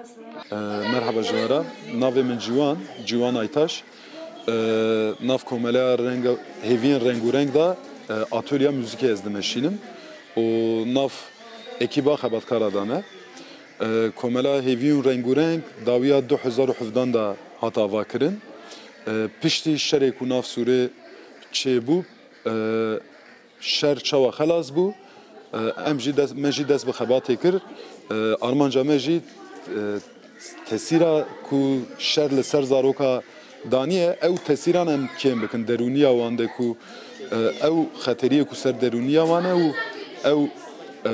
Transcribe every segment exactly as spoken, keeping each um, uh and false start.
E, merhaba ji we re. Navê min Ciwan, Ciwan Aytaş. E, nav komeleya reng, hêviyên reng û reng de, e, atölyeya muzîkê ez dimeşînim û nav ekîba xebatkara de me. E, komela hêviyên reng û reng dawiya du hezar û hevdehan de hat avakirin. E, piştî şerê ku nav Sûrê çêbû, e, şer çawa xelas bû, e, em jî dest, me jî dest bi xebatê kir. E, armanca me jî, e, tesîra ku şer li ser zaroka daniye, ew tesîran em kêm bikin. Derûniya wan de ku, e, ew xeteriyê ku ser derûniya wan e û ew, e,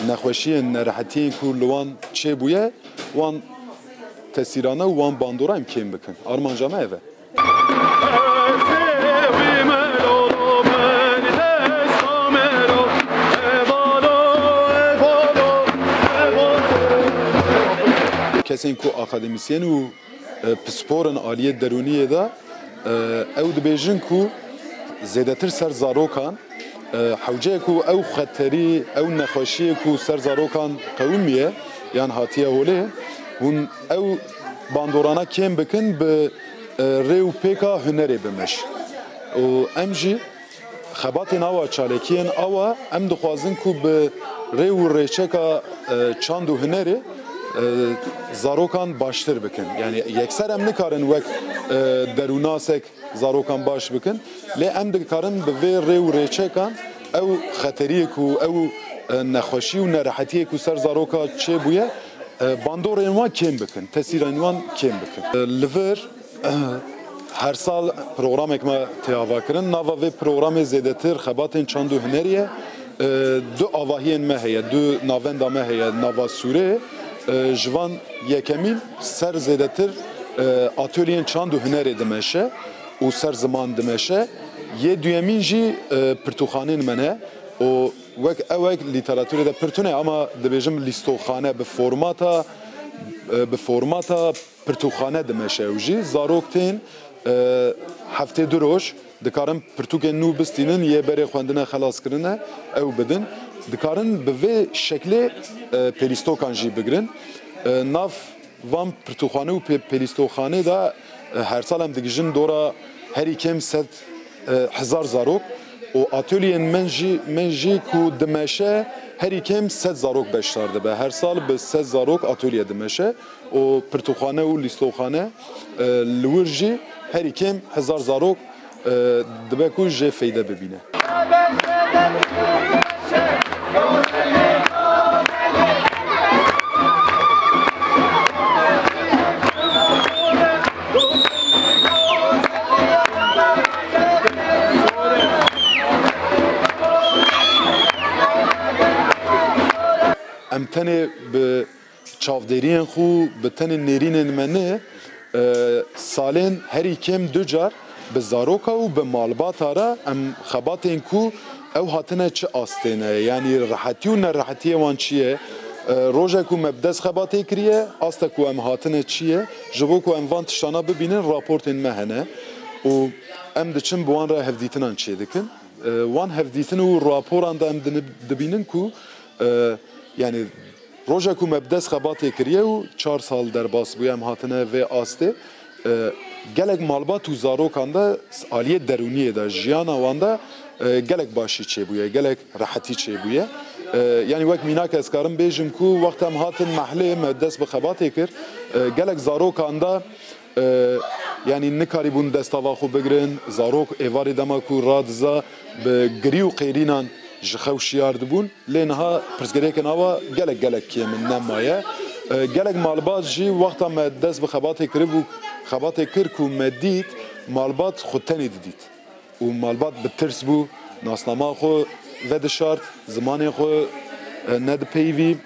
nexweşiyên, nerehetiyên ku li wan çêbûye, wan tesîrane û wan bandora em kêm bikin. Armanca me ev e. Kesên ku akademîsyen û, e, pispor in aliyê derûniyê de, e, ew dibêjin ku zêdetir ser zarokan, e, hewce ku ew xeterî, ew nexweşiyê ku ser zarokan qewimiye yan hatiye holê, hûn ew bandorana kêm bikin bi, e, rê û pêka hunerê bimeş. Û em jî xebatên awa, çalakiyên awa, em dixwazin ku bi rê û rêçeka, e, çand û hunerê, e, zarokan baştir bikin. Yani yekser em nikarin wek, e, derûnasek zarokan baş bikin, lê em dikarin bi vê rê û rêçekan ew xeteriyê ku ew, e, nexweşî û nerehetiyê ku ser zaroka çêbûye, e, bandorên wan kêm bikin, tesîrên wan kêm bikin. E, li vir, her sal programek me tê avakirin. Nava vê programê zêdetir xebatên çand û hunerî ye. E, du avahiyên me heye, du navenda me heye, nava Sûrê. E, ji van yekemîn ser zêdetir, e, atolyên çand û hunerê dimeşe û ser ziman dimeşe. Yê duyemîn jî, e, pirtûkxanên me ne û wek ewek lîteratûrê de pir tune, ama dibêjim lîstoxane bi formata, e, bi formata pirtûkxane dimeşe ew jî. Zarok tên, e, heftê du roj dikarin pirtûkên nû bistînin, yê berê xwendine xelas kirine ew bidin. Dikarin bi vê şeklê, e, pêlîstokan jî bigirin. E, nav van pirtûkxane û pê-, pêlîstoxanê de, e, her sal em digihîjin dora herî kêm sed, e, hezar zarok û atolyên men jî, men jî ku dimeşe herî kêm sed zarok beşdar dibe. Her sal bi sed zarok atolye dimeşe û pirtûkxane û lîstoxane, e, li wir jî herî kêm hezar zarok, e, dibe ku jê feyde bibîne. Em tenê bi çavdêriyên xwe, bi tenê nêrînên me ne, e, salên herî kêm du car bi zaroka û bi malbata re em xebatên ku ew hatine çi astê ne, yanî rehetî û nerehetiyê wan çi ye, e, roja ku me bi dest xebatê kiriye, asta ku em hatine çi ye, ji bo ku em van tiştana bibînin, raportên me hene û em diçin bi wan re hevdîtinan çêdikin. E, wan hevdîtin û raporan de em dini-, dibînin ku, e, yanî roja ku me bi dest xebatê kiriye û çar sal derbas bûye em hatine vê astê, e, gelek malbat û zarokan de aliyê derûniyê de, jiyana wan de, e, gelek başî çêbûye, gelek rehetî çêbûye. E, yanî wek mînak ez karim bêjim ku wexta em hatin mehlê, me dest bi xebatê kir, e, gelek zarokan de, e, yanî nikarîbûn destava xwe bigirin, zarok êvarê dema ku radiza bi girî û qêrînan ji xew şiyar dibûn. Lê niha pirsgirêkên awa gelek gelek kêm in, nemaye. E, gelek malbat jî wexta me dest bi xebatê kiribû, xebatê kir ku me dît, malbat xwe tenê didît. Û malbat bi tirs bû, nasnama xwe vedişart, zimanê xwe, e, nedipeyivî,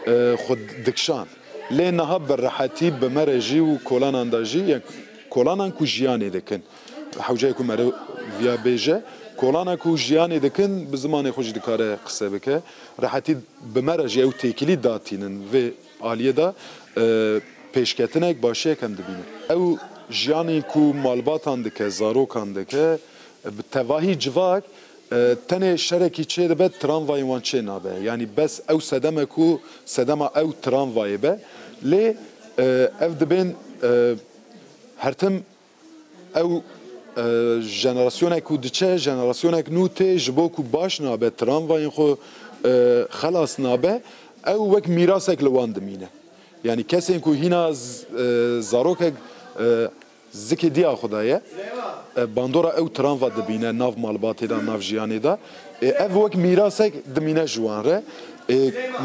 e, xwe dikişand. Lê niha bi rehetî bi me re jî û kolanan de jî, yani kolanan ku jiyanê dikin, hewceyê ku meriv viya bêje, kolana ku jiyanê dikin, bi zimanê xwe jî dikare qise bike. Rehetî bi me re jî ew têkilî datînin vê aliyê de, e, pêşketinek, başiyek em dibînin. Ew jiyanê ku malbatan dike, zarokan dike, bi tevahî civak, e, tenê şerekî çê dibe, tramvayên wan çê nabe. Yanî bes ew sedeme ku sedema ew tramvayê be, Lê e, ev dibên e, her tim ew e, jenerasyonek ku diçe, jenerasyonek nû tê, ji bo ku baş nabe tramvayên xwe e, xelas nabe, ew wek mîrasek li wan dimîne. Yanî kesên ku hîna z- e, zarokek e, zikê diya xwe de ye, e, bandora ew tramva dibîne nav malbatê de, nav jiyanê de. E, ev wek mîrasek dimîne ji wan re. E,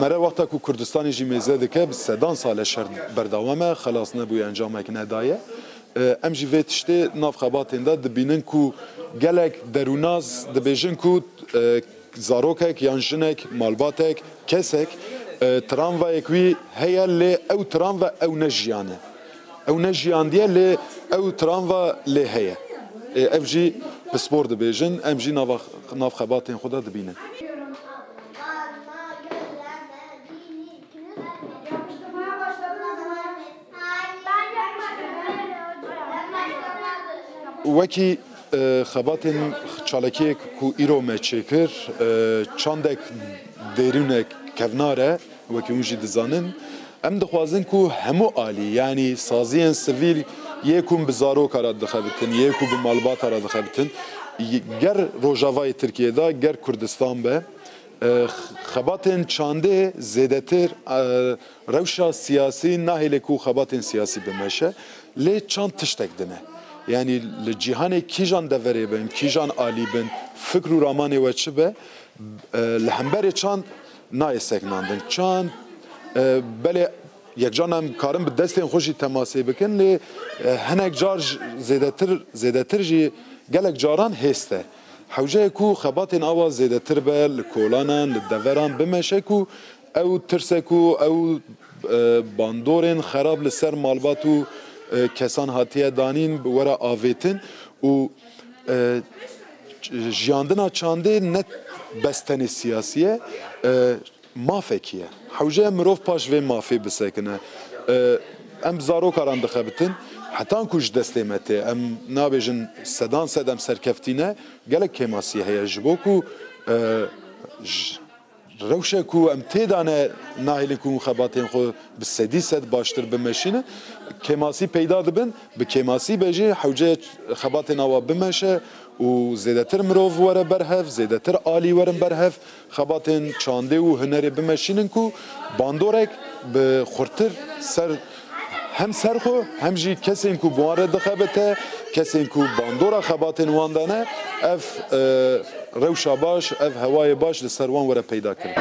mere wexta ku Kurdistanê jî mêze dike, bi sedan sal e şer berdewam e, xelas nebûye, encamek nedaye. E, em jî vê tiştê nav xebatên de dibînin ku gelek derûnaz dibêjin ku e, zarokek yan jinek, malbatek, kesek, e, tramvayek wî heye, lê ew tramva ew ne jiyan e. Ew ne jiyandiye, lê ew tramva lê heye. E, ev jî pispor dibêjin, em jî nava, nav xebatên xwe de dibînin. Wekî e, xebatên çalakiyê ku îro me çêkir, e, çandek dêrûnek kevnar e, wekî hûn jî dizanin. Em dixwazin ku hemû alî, yanî saziyên sivîl, yê ku bi zaroka re dixebitin, yê ku bi malbata re dixebitin, ger Rojavayê Tirkiyê de, ger Kurdistan be, e, xebatên çandê zêdetir, e, rewşa siyasî nahêle ku xebatên siyasî bimeşe, lê çand tiştek din e. Yanî li cîhanê kîjan deverê bin, kîjan alî bin, fikr û ramanê we çi be, e, li hemberê çand nayê sekinandin. Çand, e, belê yekcan em karin bi destên xwe jî temasê bikin, lê, e, hinek car j- zêdetir, zêdetir jî gelek caran hêst e. Hewce ye ku xebatên awa zêdetir be, li kolanan, li deveran bimeşe ku ew tirse ku ew, e, bandorên xerab li ser malbat û, e, kesan hatiye danîn were avêtin û, e, jiyandina çandê ne bes tenê siyasî ye, e, mafekî ye. Hewce ye mirov paş vê mafê bisekine. E, em zarokaran dixebitin, hetan ku ji destê me tê, em nabêjin sedan sed em serkeftî ne, gelek kêmasî heye ji bo ku, e, j- rewşe ku em tê de ne nahêlin ku hûn xebatên xwe bi sedî sed baştir bimeşînin, kêmasî peyda dibin, bi kêmasî be jî hewce xebatên awa bimeşe û zêdetir mirov were ber hev, zêdetir alî werin ber hev, xebatên çandê û hunerê bimeşînin ku bandorek bi xurtir ser hem ser xwe, hem jî kesên ku bi wan re dixebite, kesên ku bandora xebatên wan de ne, ev, e, rewşa baş, ev hewayê baş li ser wan were peyda kirin.